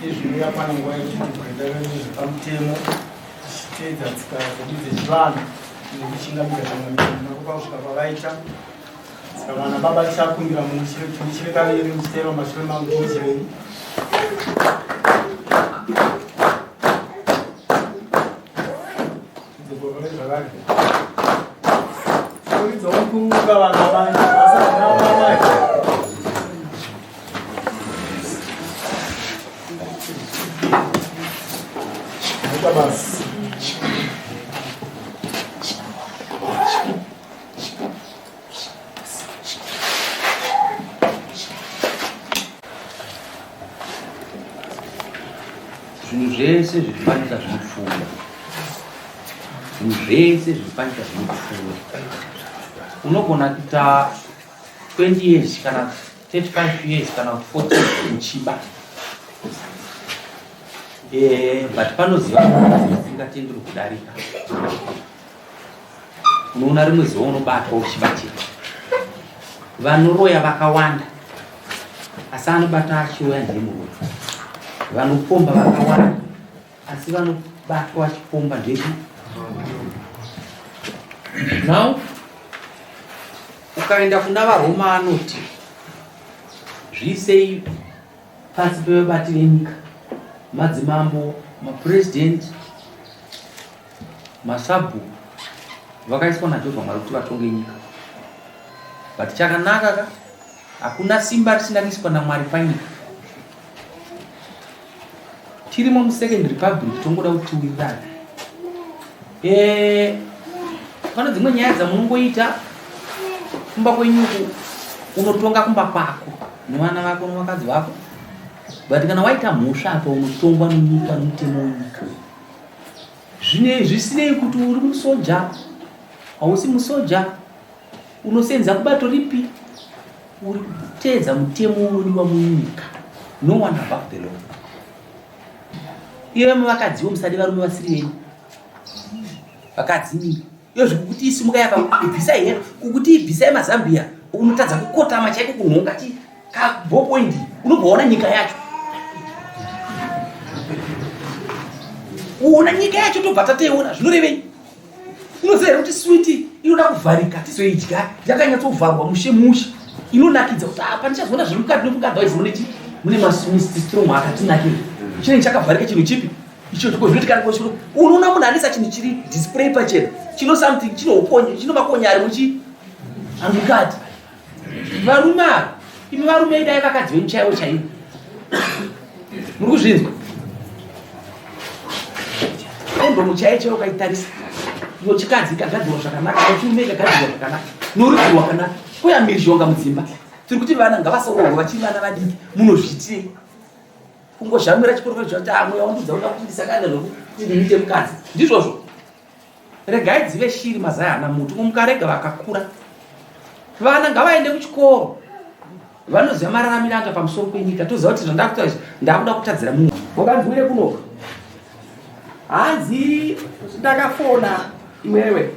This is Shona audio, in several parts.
Izvi yakwana nguva yekuti pamutemo tichiteedza tsika dzedu dzechivanhu nekuchingamidza vamwe kusvika kwavaita. Saka vana baba tichakumbira muchire kaviri muchiteera mumashure mangu timuchirei. Dzokoro zvakare. Kuridza mukunga vana mai. Asi vana mai. Maita basa. Zvinhu zvese zviri panyika zvinopfuura. Zvinhu zvese zviri panyika zvinopfuura. Unogona kuita 20 years kana 35 years kana 40 uchiba eh, but panoziva isingatenderi kudarika unoona rimwe zuva unobatwa uchibatira vanoroya vakawanda asi anobata achiuya ndiye muroyi vanopomba vakawanda asi vanobatwa vachipomba ndechi now ukaenda kuna varoma anoti zviisei pasi pevabati venyika madzimambo mapurezidendi masabhuku vakaiswa najehovha mwari kuti vatonge nyika but chakanaka ka hakuna simba risina kuiswa namwari panyika Tirimo musecond republic tongoda kuti tiwirirane. Eh, pane dzimwe nyaya dzamunongoita kumba kwenyu uku unotonga kumba kwako nevana vako nevakadzi vako but kana waita mhosva apa unotongwa nenyika nomutemo wenyika zvinei zvisinei kuti uri musoja hausi musoja Unosenza kubato ripi? Uri kuteedza mutemo unodiwa munyika. No one above the law. Iwe muvakadziwo musade varume vasiri venyu. Vakadzi mimi. Iyo zvikukuti isimuka yapa ibvisai here? Kukuti ibvisai mazambia unotadza kukotama chaiko kunhonga chi ka ballpoint unobva waona nyika yacho. Uona nyika yacho tobva tateiona zvinorevei? Unoziva here kuti switi inoda kuvharika tizoidya yakanyatsovharwa mushe mushe inonakidza kuti apa ndichazoona zviri mukati nekuti otherwise mune chi mune maswiti strong akatinakira chinenge chakavharika chinhu chipi icho zvinoti kana koshuro unoona munhu anisa chinhu chiri display pachena chino something chino ukonye chino makonye ari muchi amukati varume ava imi varume idai vakadzi venyu chaivo chaivo muri kuzvinzwa kondomu chaiyo chaiyo ukaitarisa iyo chikadzi ikagadzirwa zvakanaka chirume ikagadzirwa zvakanaka norudzi rwakanaka kuya mhirizhonga mudzimba tiri kuti vana ngavasaroorwa vachiri vana vadiki munozviitirei kungozhamira chikoro choti amwe ah, wandudza uda kuti ndisakane zvokuti ndiite mukadzi ndizvozvo Regai dzive shiri mazai haana muti mukarega vakakura. Vana ngavaende kuchikoro vanoziva mararamiro anga pamusoro penyika toziva kuti zvandakuita izvi ndakuda kutadzira mumwe. Wakanzwire kunoka hanzi ndakafona iwewe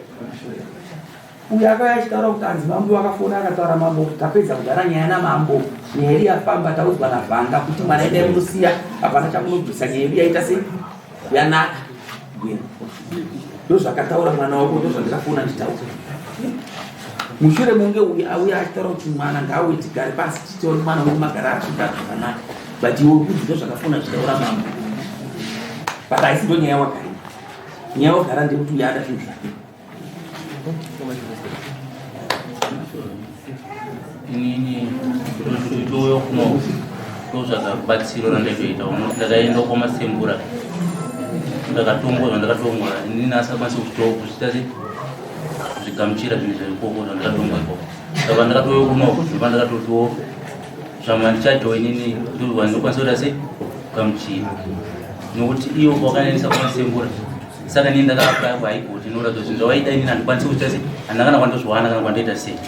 uyo akauya achitaura kuti hanzi mambo vakafona akataura mambo kuti tapedza kudhara nyaya namambo nyaya yedu yafamba taudzwa navhanga kuti mwana endai munosiya hapana chamunobvisa nyaya yedu yaita sei yanaka gwena ndozvakataura mwana wako ndozvandakafona nditaura mushure munge uyu auya achitaura kuti mwana ngauye tigare pasi titaure mwana wedu magara achiita zvakanaka but iwe kuti ndozvakafona zvitaura mambo but haisi ndo nyaya wagara nyaya wagara ndekuti uyo ada zvinhu zvake. Inini ndouya kuno ndotsvaga rubatsiro randatoita. Ndakaenda kwaMasembura, ndakatongwa zvandakatongwa. Inini asakwanisi kuzviita se kuzvigamuchira zvinhu zvaikoko zvandakatongwa ikoko. Saka ndakatouya kuno, ndobva ndakatotiwo zvamwe handichadyo inini, ndokwanisa kuita se kugamuchira nokuti iyo wakanyanisa kwaMasembura. Saka inini ndakaapply kuHigh Court, inoratidza zvinhu zvawaida. Inini handikwanisi kuita se handina kana kwandozviwana kana kwandoita sei.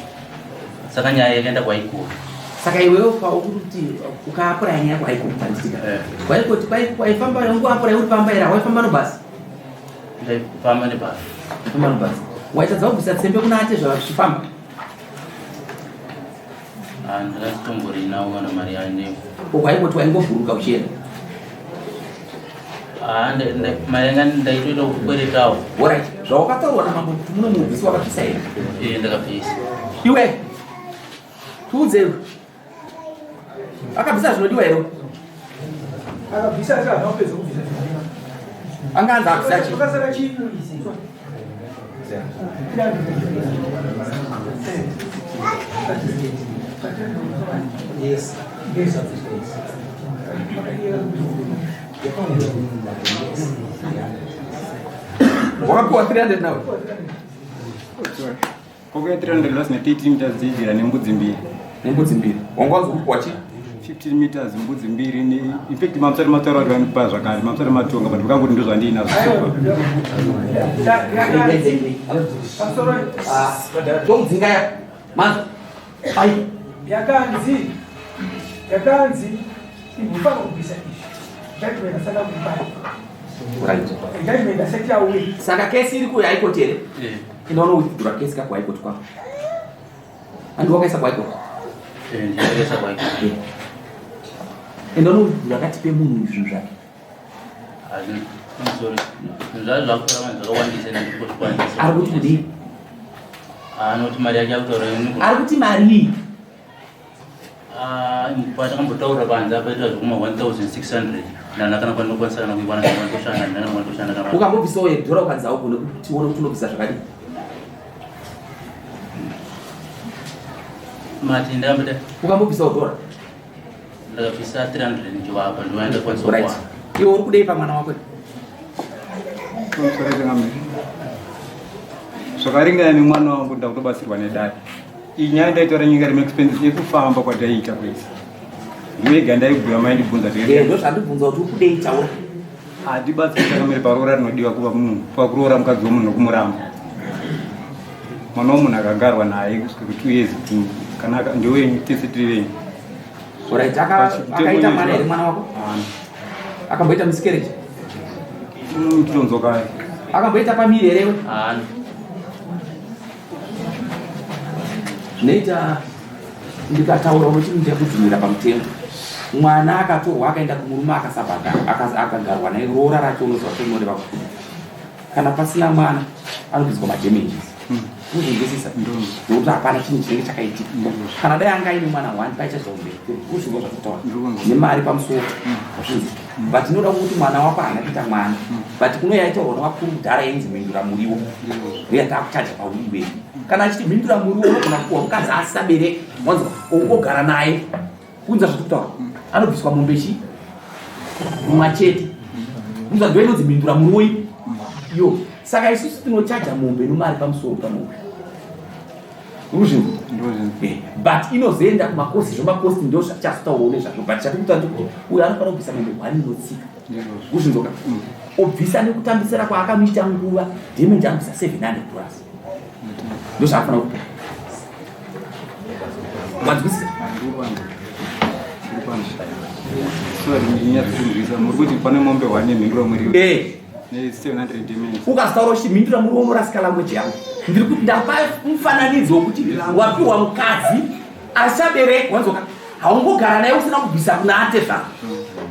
Saka nyaya yakaenda kuHigh Court. Saka iwewe paukuti ukaapuraya nyaya kuHigh Court, handitika? KuHigh Court waifamba ungoapuraya uri pamba here? Waifamba nobhasi? Ndaifamba nebhasi. Famba nobhasi. Waitadza kubvisa tsembe kuna ate zvazvifamba? Ndakasitomborinawo kana mari yane. KuHigh Court waingobhuruka uchienda? Mari yanga ndaitoita kukweretawo. Alright, zvawakataurwa namambo kuti muno mubvisi, wakabvisa here? Ee, ndakabvisa. Iwe tiudze, iwe akabvisa zvinodiwa here? Akabvisa, asi haana kupedza kubvisa. Anga anzi abvisa chii? Akasara chii? Yes. Wakapiwa 300 nawe? Kokuya 300 loss ne13 meters dzijira nembudzi mbiri. Nembudzi mbiri. Wanga wanzi kupiwa chii? 15 meters, mbudzi mbiri. In fact mamusati mataura kuti vanipa zvakare, mamusati matonga, but vakangoti ndo zvandiinazvo. Tomudzinga ya manza ai. Yakanzi inofanira kubvisa izvi, judgment asati akupai. Judgment asati auye. Saka kesi iri kuya High Court here? Inoona withdraw kesi kako High Court kwako, handi wakaisa kuHigh Court? Ndakaisa kuHigh Court. Enda unowithdraw, akatipe munhu zvinhu zvake. Sorry, zvinhu zvacho zvakukura manje, zvakawandisa, ndikuzvikwanisa. Ari kuti kudii? Anoti mari yake akutaura. Ari kuti marii? Patakambotaura panze apa ita zvekuma 1600, ndana kana kwandinokwanisa kana kuikwana, kana kwandoshanda, ndana kwandoshanda kana. Ukambobvisawo dhora ukanzi haugone, kuti tione kuti unobvisa zvakadii. Mati ndambida. Ukambobvisawo dhora? Ndakabvisa 300 ndichivapa, ndivaenda kwanisa. Right, iwe uri kudei pamwana wako? Zvakaringana nemwana wangu, ndakutobatsirwa nedare. Iyi nyaya ndaitaura nyika remaexpenses ekufamba kwataiita kwese, ndiwega ndaibhuya maindibvunza. Ndo zvandibvunza kuti uri kudei, taura. Handibatsiri chakamiri paroora rinodiwa kuva munhu pakuroora mukadzi wemunhu nokumuramba. Mwana wemunhu akagarwa naye kusvika ku2 years, kana ndewenyu, tese tiri venyu. Alright, akaita mwana here mwana wako? Haana. Akamboita miscarriage? Titonzwa kare. Akamboita pamiri here iwe? Haana. Zvinoita ndikataura unoti ndakudhumira pamutemo. Mwana akatorwa akaenda kumurume akasabhadhara, akagarwa naye, roora racho, unoziva kuti unoreva kuti kana pasina mwana anobviswa madamages. Uzvinzwisisa nokuti hapana chinhu chinenge chakaitika. Kana dai anga aine mwana one, paichazva kumberi. Uzvinzwa zvakutaura nemari pamusoro, uzvinzwa. But inoda kuti mwana wako haana kuita mwana, but kuno yaitaurwa nevakuru kudhara yainzi mhindura muriwo, ndoyatakuchaja pauri iwewe. Kana achiti mhindura muriwo, unogona kupuwa mukadzi asisabereki, wanzwa, ungogara naye. Unza zvati kutaura, anobviswa mombe chi mumwa chete. Unza, ndo inonzi mhindura muriwo iyo. Saka isusu tinochaja mombe nomari pamusoro pamombe, uruzvinzwa? But inozoenda kumakosi, zvomakosi ndo zvachazotaurawo nezvazvo. But chatikuta ndekuti uyo anofanira kubvisa mombe hwani inotsika, uzvinzwa, obvisa nekutambisira kwaakamuita nguva, damage anobvisa $700, ndo zvaafanira kupa. Wanzwisisa? Sorry, ndinyatsonzwisa. Muri kuti pane mombe hwane mhindura muriwo ne700 damage? Ukazitaura uchimhindura muriwo unorasika language yangu. Ndiri kuti ndapa mufananidzo wekuti wapiwa mukadzi asabereki, wanzoka, haungogara naye usina kubvisa kuna atezvaro.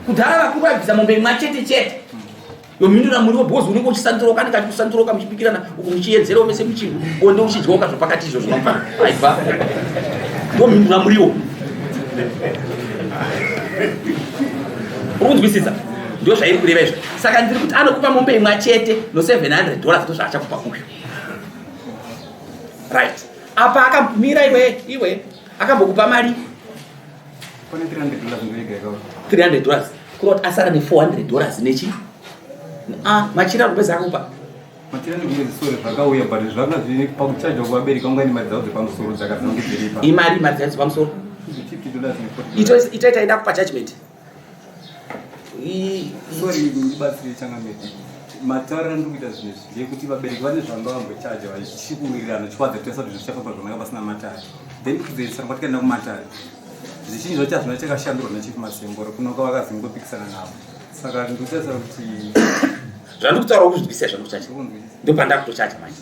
Kudhara vakuru vaibvisa mombe imwe chete chete yomhindura muriwo, because unenge uchisanduroka, anenge achikusandoroka, muchibikirana uku, muchiedzerawo mese, muchibonde, uchidyoka zvopakati izvo zvinofana aibva, ndomhindura muriwo. Uri kunzwisisa? Ndo zvairi kureva izvo. Saka ndiri kuti anokupa mombe imwe chete no $700, ndo zvaachakupa uyu. Right. Apa akamira iwe iwe akambokupa mari Pane 300 dollars ndoyega yakauya. 300 dollars. Kuroti asara ne 400 dollars nechi? Ah, machira kupedza akupa. Machira nekumwedzi sorry zvakauya but zvanga zviri pakuchaja kuvabereki vanga ine mari dzavo dzepamusoro dzakazange dziripa. Imari mari dzavo dzepamusoro. 50 dollars ne 40 dollars. Ito itaita ida kupa judgment. Sorry ndibatsire changamire. Matauriro andiri kuita zvinhu izvi ndeyekuti vabereki vane zvavanga vambochaja vachikuwirirana chiwadza tese kuti zvichafamba zvakanaka pasina matare. Then kuzoendesana kwatikaenda kumatare. Zvizhinji zvacho hazvina chakashandurwa naChief Masembura kunoka vakazongopikisana navo. Saka ndikutarisa kuti zvandiri kutaura ukuzvinzwisisa zvandikuchaja ndopandakutochaja manje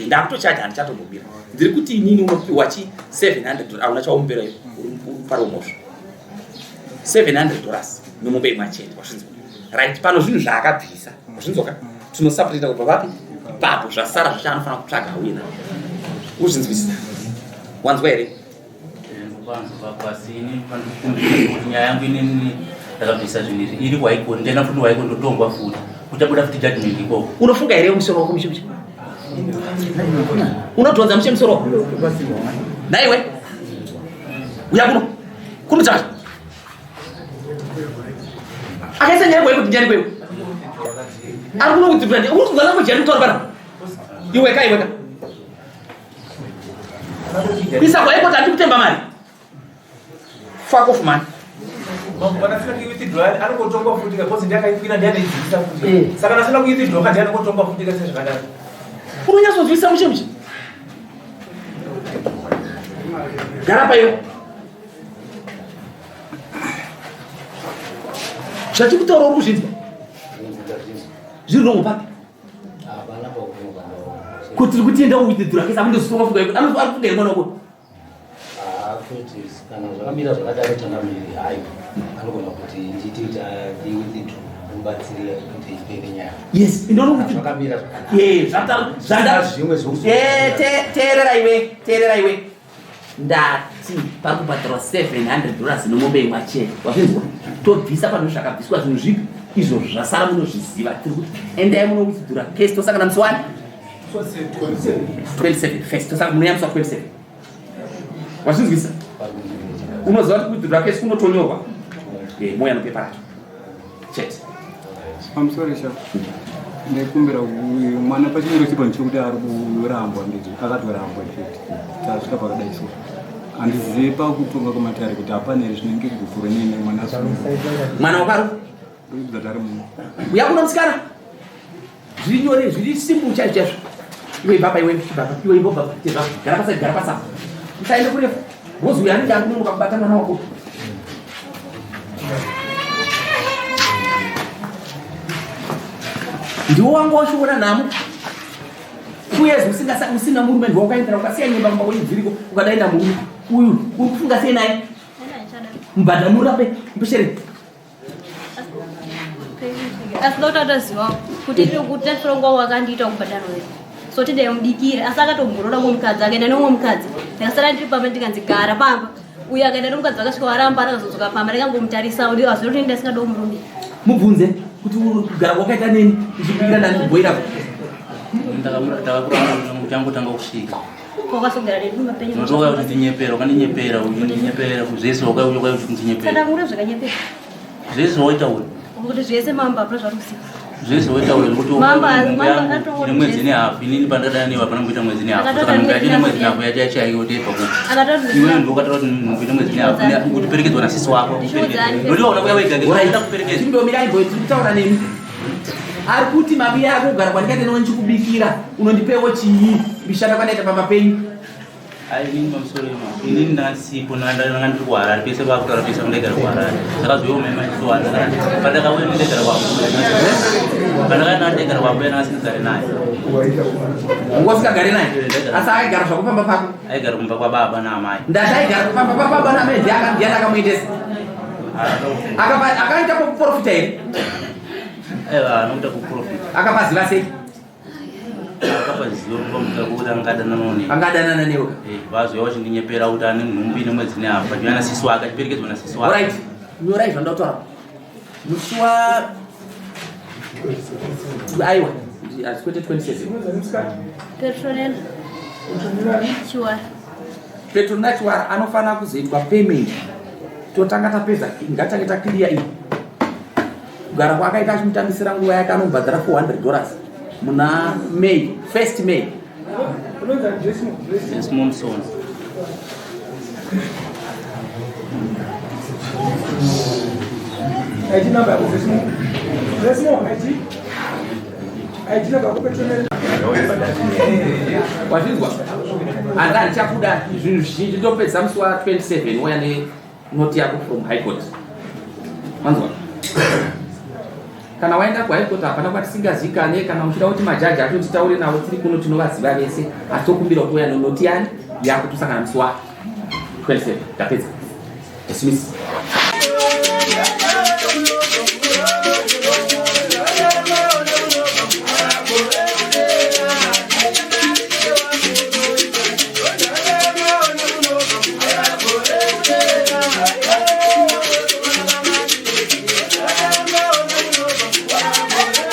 ndakutochaja handichatombomira ndiri kuti inini unopiwa chi 700 dollars auna chaumupera uri pari mhosva 700 dollars nomombe imwe chete wazvinzwa right pano zvinhu zvaakabvisa wazvinzwaka tinosapurita kubva vapi ipapo zvasara zvacho anofanira kutsvaga auye navo uzvinzwisisa wanzwa here nyaya yangu inini ndakabvisa zvinhu izvi iri kwaiko ndenda futi waiko ndotongwa futi kuchabuda futi judgment ikoko unofunga here musoro wako mushe mushe unodhonza mushe musoro wako naiwe uya kuno kuno chacho akaisa nyaya kwaiko ndiani kwewe ari kuno kudzipira ndi uri kuzwa language yandikutaura pana iwe ka iwe ka isa kwaiko tandi kutemba mari fuck off man anongotongwa futi because ndiye akaikwira ndiye anoidzivisa futi eh. saka nasina kuiwithdraw ndiye anongotongwa futi kase zvakadaro unonyatsonzwisa mushe mushe gara paiwe zvatikutaura uri kuzvinzwa zviri rongo papi kuti tiri kutienda kuwithdraw kese akundozitonga fuga ari kufuga here mwana wako Kuti kana zvakamira zvakadaro changamire hayi anogona kuti nditi ndiwithdraw mubatsire kuti ipere nyaya. Yes, ndinoona kuti zvakamira zvakanaka. Eh, zvata zvimwe zvokuti eh teerera iwe, teerera iwe. Ndati pari kubhadharwa 700 dollars nomombe imwe chete. Wazvinzwa? Tobvisa panhu zvakabviswa zvinhu zvipi izvozvo zvasara munozviziva. Tiri kuti endai munowithdraw case tosangana musi wani? 27 first tosangana munoya musi wa 27. Wazvinzwisa? Unoziva kuti withdraw case kunotonyorwa. Eh, moya nopepa racho. Chete. Pamusoro sha. Ndaikumbira mwana pachimiro chipo chekuti ari kurambwa ndizvo akatorambwa chete. Tasvika pakadai so. Handizivi pakutonga kwematare kuti hapana here zvinenge gupuro nene mwana Mwana wakaro? Ndokuti ari muno. Uya kuno musikana. Zviri nyore, zviri simple chaizvo chaizvo. Iwe baba iwe baba iwe iwe baba tezva gara pasa gara pasa. Usaende kurefu. Bozi uyu anenge akunonoka kubata mwana wako. Ndiwo wanga wachiona nhamo. Uyezve usina murume ndiwo wakaendera ukasiya nyemba kumba kwenyu dziriko ukadaenda murume. Uyu uri kufunga sei naye? Mubhadha murape mbeshere. Asi dota toziva kuti kutafirongwa wakandiita kubhadharo here so tidai mudikire asi akatomboroda mumwe mukadzi akaenda nemumwe mukadzi ndakasara ndiri pamba ndikanzi gara pamba uyo akaenda nemukadzi akasvika waramba akazodzoka pamba ndikangomutarisa azoti ndasingado murume mubvunze kuti kugara kwakaita neni ndichibikira ndani kubhoira ndakakura muchangotanga kusvika wakasogara nedu mapenyu unotoka kuti ndinyepera ukandinyepera undinyepera zvese wakauya ukauya kuti ndinyepera tsanangura zvakanyepera zvese waitaura kuti zvese mamba hapana zvari kuziva zvese waitaura zvekuti Mamba- ine mwedzi nehafu inini pandakadana newe hapana kuita mwedzi nehafu saka nhumbu yacho ine mwedzi nehafu yacho yacho yaiyo tepa kuti Akataura iwewe ndiwe ukataura kuti nhumbu ine mwedzi nehafu kutiperekedzwa nasisi wako Ndichiudzani. ndotiwa uda kuya wega ngekuda kuperekedzwa Chindomirai boy tiri kutaura nemi. Ari kuti mabiya ako kugara kwandikaita newe ndichikubikira unondipewo chii mishanda kwandaita pamba penyu. Ai, inini pamusoro ema inini ndasipo ndanga ndiri kuharare pese vakutaura pese ndaigara kuharare saka zviyo mema ndikuharare pandakauya ndaigara kwambuya pandakaenda ndaigara kwambuya ndanga singagare naye Nguva usingagare naye asi akaigara zvako pamba pako. aigara kumba kwababa naamai Ndati aigara pamba pababa naamai ndiani akamuendesa. Akaita kuprofita here? Aiwa anokuita kuprofita. Akapaziva sei? Akapaziva kupamuka kuti angadanana newe. Angadanana newe. Eh, vazouya vachindinyepera kuti ane nhumbi nemwedzi nehafu achiuya nasisi wake achiperekedzwa nasisi wake. Alright. Nyorai zvandotaura. Musi wa aiwa, asi kwete 27. Petronella. Chiwara. Petrona Chiwara anofanira kuzoitwa payment. Totanga tapedza, ngatange taclear iyi. Kugara kwaakaita achimutambisira nguva yake anobhadhara 400 dollars muna May, 1st May. Desmondson. ID number yako Desmond. Desmond ID. ID number yako Petronella. Wazvinzwa? Handi handichakuda zvinhu zvizhinji ndopedza musi wa 27 wouya nenoti yako from high court. Wanzwa? Kana waenda kuhigh court hapana kwatisingazikane kana uchida kuti majaji acho titaure navo tiri kuno tinovaziva vese asi tokumbira kuti uya nenoti yani yako tosangana musi wa 27 ndapedza. Dismiss.